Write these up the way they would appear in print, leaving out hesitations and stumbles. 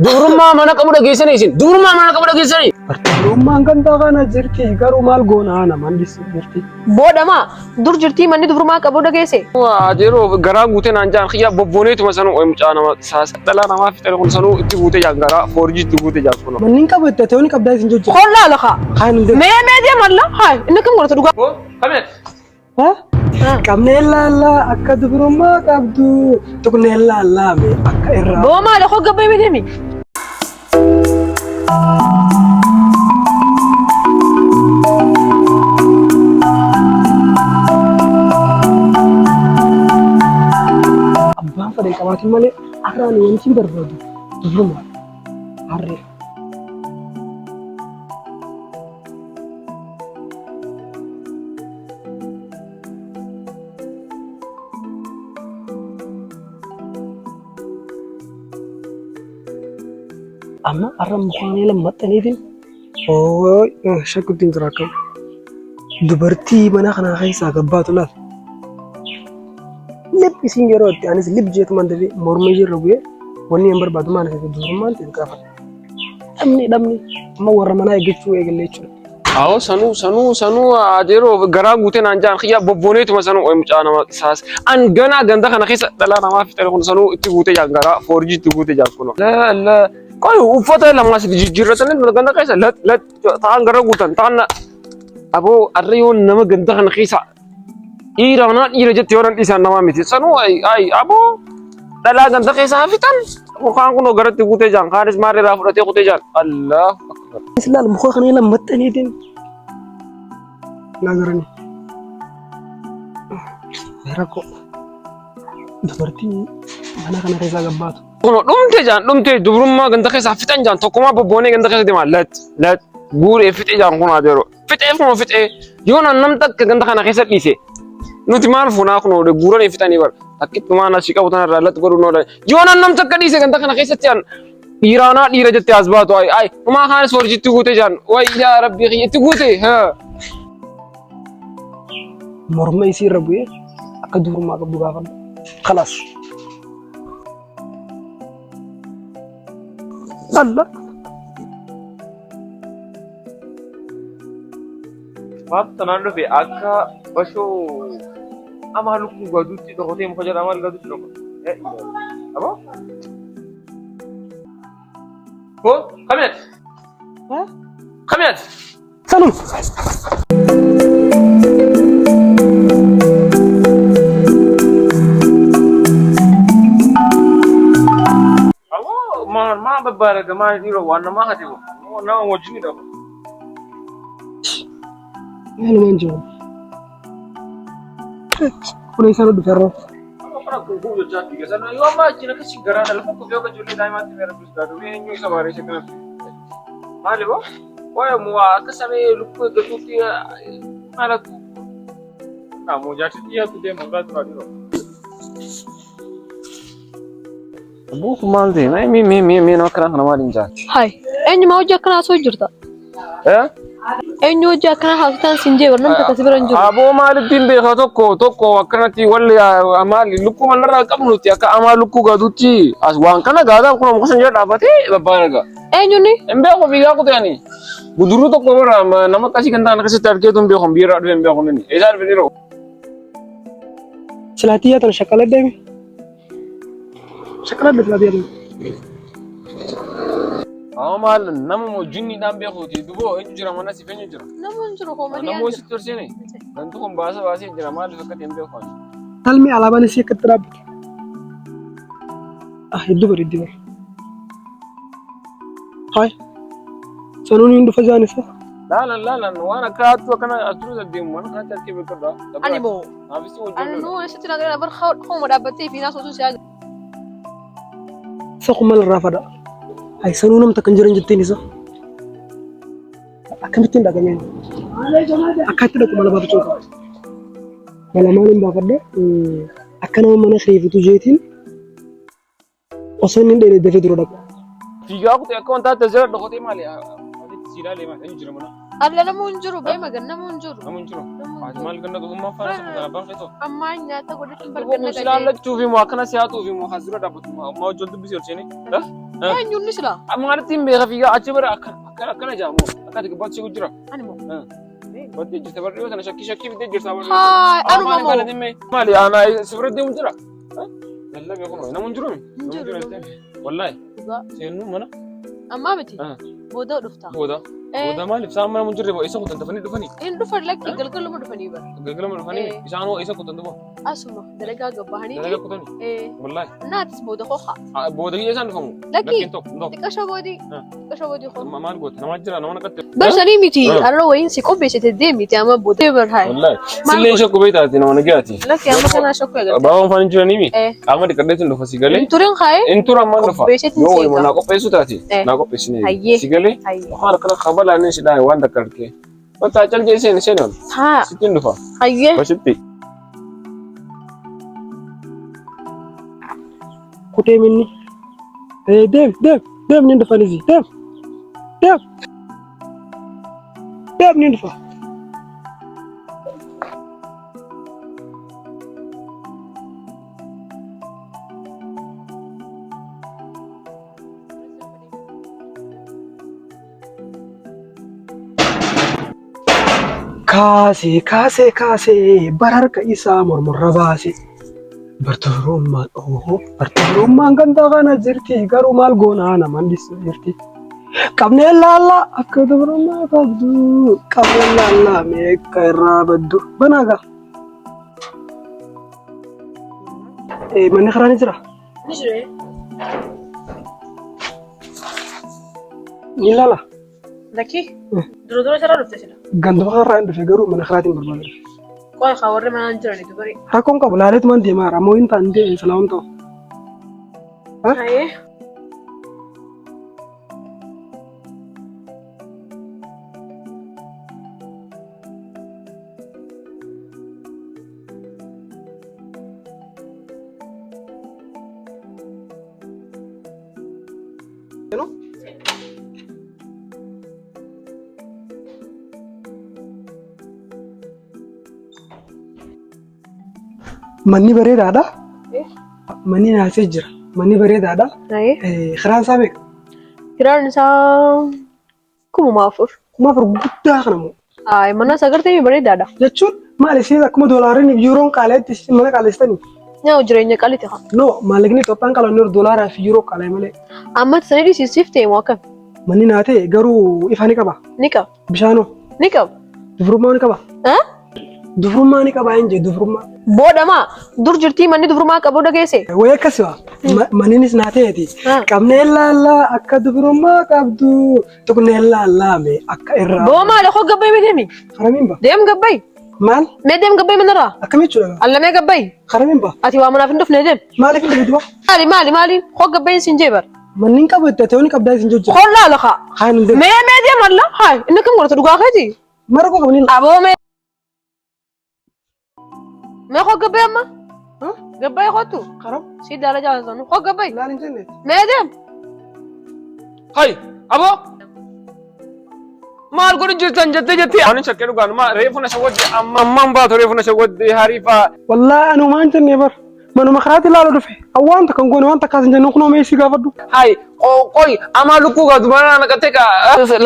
Dubrummaa mana qabu dhageessanii isin. Dubrummaa mana qabu dhageessanii. Dubrummaan kan kana jirti garuu maal goona namaan dhisi jirti. Boodama dur jirtii manni dubrummaa qabu dhageesse. Yeroo garaa guutee naan jaan kiyya bobbooneetuma sanuu mucaa nama saasa dhalaa namaa fixan kun sanuu itti guutee jaan garaa foorjii itti guutee jaan kun. Manni hin qabu itti ta'uu qabdaa isin jojjeta. Hollaa lafa. Kaan hin deemu. Mee mee deemalla haay inni kam godhata dhugaa. Kamee? Qabnee laallaa akka dubrummaa qabdu tuqnee laallaa mee akka irraa. Boo maali koo gabbee mee deemi. Abbaan fedhe hin qabaatin malee har'aan wanti hin barbaadu dubrummaa harree. Amma har'a mukaanee lammaxxaniitiin shakkuutti hin jira akkam. Dubartii mana kanaa keessaa gabbaatu laal. Lib isiin yeroo itti anis lib jeetumaan dafee morma ishee irra bu'ee wanni hin barbaadu maal isa dubrummaan ta'e gaafadha. Dhabni dhabni amma warra manaa eeggachuu eegalle jechuudha. Awoo sanuu sanuu sanuu yeroo garaa guutee naan jaan kiyya bobbooneetuma sanuu mucaa nama saas an ganaa ganda kana keessa dhalaa namaa fixan kun sanuu itti guutee jaan garaa foorjii itti guutee jaan kun. Qoy uffata lamaa sadi jijjiirratanii ganda keessa lat lat ta'an gara guutan ta'an aboo arra yoo nama ganda kana keessa dhiira manaa dhiira jette yoo dhiisaan namaa miti sanuu ay ay aboo dhalaa ganda keessa hafixan mukaan kunoo garatti guutee jaan kaanis maal irraa fudhatee kutee jaan Allahu akbar. Islaal muka kana lammaxxaniitiin nagarani. Rakkoo dubartii mana kana keessaa gabbaatu. Kunoo dhumte jaan dhumte dubrummaa ganda keessaa fixan jaan tokkummaa bobboonee ganda keessa deemaa lat lat guuree fixe jaan kun adeero fixee kunoo fixee yoo nan nam takka ganda kana keessa dhiise nuti maal funaa kunoo guuranii fixanii bar takkittumaan asii qabu tanarraa lat godhuu noola yoo nan nam takka dhiise ganda kana keessatti an dhiiraanaa dhiira jettee as baatu ay ay humaa kaanis forjitti guute jaan way yaa rabbii kiyya itti guute haa. Morma isii irra bu'ee akka dubrummaa qabdu gaafadha. Kalaas. Allah. Maaf tanaan dhufe akka bashoo amaa lukkuu gaduutti dhokotee muka jala maal gaduutti dhokote. Aboo? Koo kami ati? Kami ati? Sanum. Aboo maal maa babbaarega maal dhiiroo waan namaa hati moo nama wajjin dhabu. Maalumaan jiru. Kun isaan dhufe irra. Yoo ammaa achiin akkasii garaa dhala tokko fi akka ijoollee daa'imaatti meera bisgaadhu eenyu isa bareecha kanatti. Maali boo? Waa'ee mu akka samee lukkuu eeggatuutti maalatu. Naamoo jaarsi xiyyaatu deema biraa turaa dhiiroo. Buufu maal ta'e? Mee mee mee mee nama akkanaa kana maaliin jaati? Haay eenyuma hojii akkanaa haasoo jirta. Eh? Eenyu hojii akkanaa haasoo siin jee barnamta akkasii bira hin jiru. Aboo maalittiin beekaa tokko tokko akkanatti walli maali lukkuu manarraa qabnutti akka amaa lukkuu gaduutti as waan kana gaadaa kun muka san jala dhaabbatee babbaaraga. Eenyuni? Hin beeku fiigaa kutee ani. Guduruu tokko bira nama akkasii kan ta'an akkasitti argeetu hin beeku biirraa dhufe hin beeku inni. Eessaa dhufe dhiiroo? Silaatii tana shaqqala deemi. Shaqqala silaatii tana. Amma maal nama moo jinniidhaan beekuuti duboo eenyu jira mana siif eenyu jira? Namni hin jiru koo malee. Namoo sitti horseene gantu kun baasa baasee jira maaliif akka ta'e hin beeku ani. Talmi alaabaan isii akkatti dhaabbatu. Ah hedduu bareeddi bara. Haay. Sanuun hin dhufa jaan isa. Laalan laalan waan akka hattuu akkana as turuu deddeemu waan akkanatti harkee beekadha. Ani moo. Naafisi Ani hojii nuu eessatti nagaa bar hooma dhaabbattee fi naasoo si haa. Isa kun maal irraa fadha? Haay sanuu namta kan jiran jetteen isa. Akkamittiin dhaqameen? Akka itti dhaqu mala baafachuu qaba. Mala maaliin baafadha? Akka nama mana kireeffatu jeetiin osoo inni hin dheeree dafee dura dhaqa. Fiigaa kutee akka wantaa tajaajila dhokotee maali? Maalitti si ilaalee maali? Eenyu jira mana? Alla namuu hin jiru bee magan namuu hin jiru. Namuu hin jiru. Namuu hin Ati jiru. maal ganda gosummaa faana isa kutan abbaan feetoo? Ammaa nyaata godhachuun Kun barganna si galee. laallachuuf immoo akkana si haatuuf immoo as dura dhaabbatu ammaa wajjin dubbisee ol seenee. Eenyuun ni silaa? Maalitti hin beeka fiigaa achi bara akkana akkana jaamu akka ati gabbaatti si jira. Ani moo? Baddee jirta barri yoo tana shakkii shakkii fiddee jirta barri. Haay anuma moo? Maali ana si bira deemu jira. Lallabee kun namu hin jiru mi? Hin jiru, Namu hin jiru. Wallaahi Dhugaa. seennu mana Ammaa miti. Ah. Booda dhufta. booda. Eh. Booda maaliif isaan mana mun jirre isa kutan dafanii dhufanii? Hin dhufan lakki galgaluma dhufanii bara. Galgaluma dhufanii Eh. isaan hoo isa kutan dhufa? Asuma dalagaa gabbahanii. Dalagaa kutanii? Eh. Wallaahi. Naatis booda koha. Booda kiyya isaan dhufamu? Lakki. Lakkiin tokko hin tokko. Xiqqasho boodii. Ah. Xiqqasho boodii koo. Maal goota? Nama jira nama naqatte. Barsanii miti. Ah. Har'a wayiin si qopheessite deemiti amma booda. Bar haay. Wallaahi. Maal Sillee goota? ishee qubee taate nama nagayaati. Lakki amma kanaa shakkuu eegalte. Baabaan faana hin jiranii mi? Eh. Qaama dhiqadheetiin dhufa si galee. Hin turin haay. In tura ammaan dhufa. Qopheesseetiin Yoo si walumaa eega. naa qopheessu taate Eh. naa qopheessine. Hayyee. Si galee. Hayyee. Afaan akkana kabalaa inni si dhahe waan takka argee. Wanta cal jee seeni seeni ol. Haa. Sittiin dhufa. Hayyee. Basitti. Kutee minni. Deem deem deem ni dhufa Lizii deem deem deem ni dhufa. Kaasee kaasee kaasee bara harka isaa mormorra baase. Bartoorummaan oohoo bartoorummaan ganda kana jirti garuu maal goonaa naman dhiisu jirti. Qabneen laallaa akka dubrummaa qabdu qabneen laallaa meeqa irraa baddu banaa gaa. Manni karaa ni jira. Ni jira. Ni laala. Lakki. Dura dura sarara dhufte sila. Ganduma kanarraa hin dhufe garuu mana karaatiin barbaada. Qoy haa warri manaan jirani dubari. Rakkoon qabu laaleetumaan deemaa jira. Ammoo hin ta'an dee'e silaa hin ta'u. Hayyee. Manni bareedaadha. Manni naasee jira. Manni bareedaadha. Hayyee. Kiraan isaa meeqa? Kiraan isaa 4,000. 4,000 guddaa kana moo? Ay mana sagartee bareedaadha. Jechuun maal isin akkuma doolaariin fi yuuroon qaala'itti isin mana qaalessitanii? Nyaa jireenya qaliti haa. No maallaqni Itoophiyaan qaala'u doolaaraa fi yuuroo qaala'e malee. Amma sanii dhiisiif ta'e moo akkam? Manni naa ta'e garuu ifa ni qaba. Ni qaba. Bishaanoo. Ni qaba. Dubrummaa ni qaba. Eh? Dubrummaa ni qaba hin jee dubrummaa. Boodamaa dur jirtii manni dubrummaa qabu dhageesse. Wayii akkasi waa. Manninis naa ta'eeti. Ah. Qabnee laallaa akka dubrummaa qabdu. Tuqnee laallaa mee akka irraa. Boo maali koo gabbayi mee deemi. Haramiin ba. Deem gabbayi. Maal? Mee deem gabbayi manarraa. Akkam jechuudha? Allamee gabbayi. Haramiin ba. Ati waa manaaf hin dhufne deem. Maaliif hin dhufu duba? Maali maali maali koo gabbayin siin jee bar. Manni hin qabu itti ta'uu ni qabdaa isin jojjaa. Koo laala kaa. Haa hin deemu. Mee mee deem alla haay inni kam godhatu dhugaa keeti. Mara koo qabanii. Aboo mee. Mee koo gabbayi amma. Gabbayi kootu. Karam. Si daala jaallatanu koo gabbayi. Laal hin jenne. Mee deem. Hay aboo. Maal godhu jirtan jettee jettee. Ani shakkee dhugaan maa reefu na shawwadde amma ammaan baatu reefu na shawwadde hariifaa. Wallaahi ani homaa hin jenne bar. Manuma karaatti ilaalu dhufe. Waan takka hin goone waan takkaas hin jenne kunoo mee si gaafadhu. Hay qoy amaa lukkuu gaatu mana naqattee ka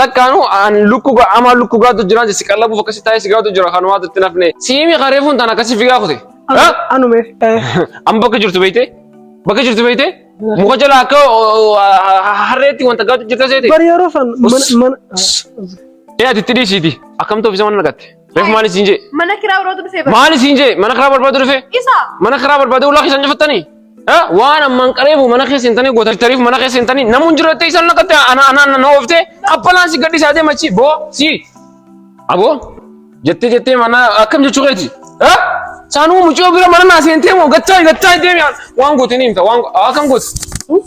lakkaanu an lukkuu gaa amaa lukkuu gaatu jira si qallabuuf akkasi taa'ee si gaatu jira kan waatu itti nafne. Siimi kareefuun tan akkasi figaa kute. Anume. Amma bakka jirtu beeyte? Bakka jirtu beeyte? Muka jala akka harreetti wanta gaatu jirta seete. Bari yeroo san mana mana. Ee ati itti dhiisiiti. Akkamtu ofiisa mana naqatte? Reefu maali siin jee? Mana kiraa barbaadu dhufee bara. Maali siin jee? Mana kiraa barbaadu dhufe? Isa. Mana kiraa barbaadu ulaa keessan cufattanii? Waan ammaan qareefu mana keessa hin tanii goota tariif mana keessa hin tanii namuun jiru jettee isaan naqatte ana ana ana na oofte abbalaan si gadhiisaa deema achi boo si aboo jettee jettee mana akkam jechuu keeti? Saanuu mucoo bira mana naa seentee moo gachaa gachaa deemi waan goote ni himta waan akkam goote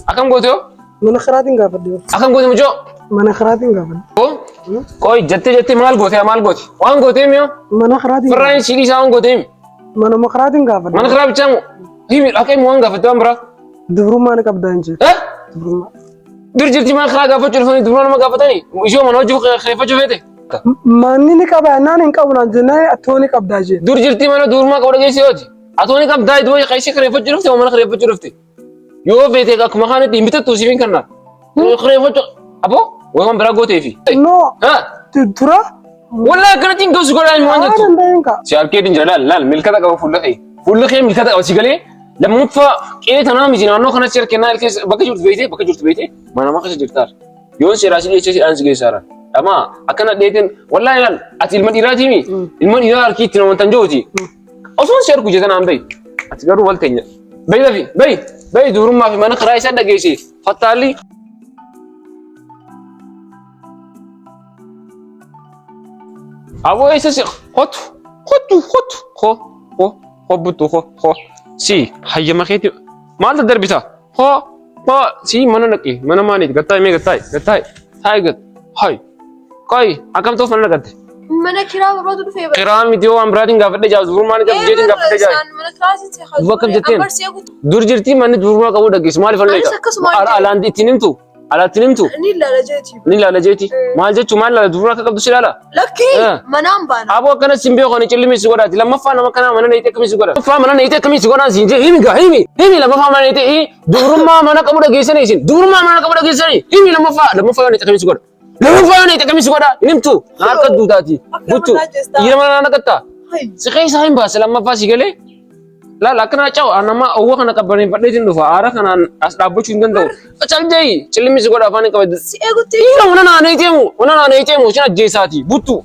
akkam goote yoo Mana kiraatiin gaafadhe. akkam goote mucoo Mana kiraatiin gaafadhe. Qoy jettee jettee maal goote maal goote waan gootee mi'a Mana kiraatiin firraan si dhiisaa waan gootee himi Mana kiraatiin gaafadhe. mana kiraa bichaa moo himi dhaqee waan gaafatte waan biraa Dubrummaa ni qabdaa hin jiru. Dubrummaa. Dur jirti mana kiraa gaafachuu dhufanii dubrummaa nama gaafatanii ishoo mana hojii kireeffachuu feete. Manni ni qaba jennaan hin qabu naan jennaan atoo ni qabdaa jeen. Dur jirtii mana duurumaa qabu dhageessi yooti. Atoo ni qabdaa iddoo keessa kireeffachuu dhufte mana kireeffachuu dhufte. Yoo feete akkuma kaanitti hin bitattu siif hin kenna. Kireeffachuu aboo waan biraa gooteefi. No Ha dura. Wallahi akkanatti hin ga'u si godhaa hin waan Haa jettu. danda'een kaa. Si harkeetiin jira laal laal milkata qaba fuula kee. Fuulli kee milkata qaba si galee lammaffaa qe'ee tanaa miti naannoo kanatti harkennaa ilkeessa bakka jirtu beeytee bakka jirtu beeytee mana nama keessa jirtaar. Yoon seeraa si dhiyeessee sidhaan si geessaara. Dhamaa akkana dheeteen wallahi laal ati ilma dhiiraatiimi ilma dhiiraa harkii itti namantan jiruuti. Osoon si argu jetan aan bayi. Ati garuu wal teenya. Bayi lafi bayi bayi dubrummaa fi mana karaa isaa dhageesse fattaalli. Aboo eessa si kotu kotu kotu ko ko ko buttu ko ko si hayyama keeti maal daddarbita ko ko si mana naqi mana maaliiti gattaay mee gattaay gattaay taay gat hay qoy akkam ta'uuf mana naqatte. Mana kiraa barbaadu dhufee bara. Kiraa miti yoo waan biraatiin gaafadhe jaal dubrummaa ni qabdu jeetiin gaafadhe jaal. Isaan mana kiraa sitti haa Bakka jetteen. Dur jirtii manni dubrummaa qabu dhageessu maaliif Anis akkasuma halleeta? Alaan ittiin himtu alaatti himtu Ni ilaala jeeti. ni ilaala jeeti maal jechuu maal ilaala dubrummaa akka qabdu si ilaala. Lakkii manaan baana. Aboo akkana sin beeku ani cillimii si godhaati lammaffaa nama kanaa mana neeyitee akkamii si godha lammaffaa mana neeyitee akkamii si godhaan siin jee himi gaa himi himi lammaffaa mana neeyitee dubrummaa mana qabu dhageessanii isin dubrummaa mana qabu dhageessanii himi lammaffaa lammaffaa yoo neeyitee akkamii si godha lammaffaa yoo neeyitee akkamii si godha hin himtu na harka duutaati buttu dhiira mana naqatta si keessaa hin baase lammaffaa si galee laal akkana cawu nama owwa kana qabbaneeffadheetiin dhufa aara kanaan as dhaabbachuu hin danda'u cal jeyi cillimii si godha afaan hin qabadde Si eegutti. Dhiira mana naanee deemu mana naanee deemu isin ajjeesaati buttu.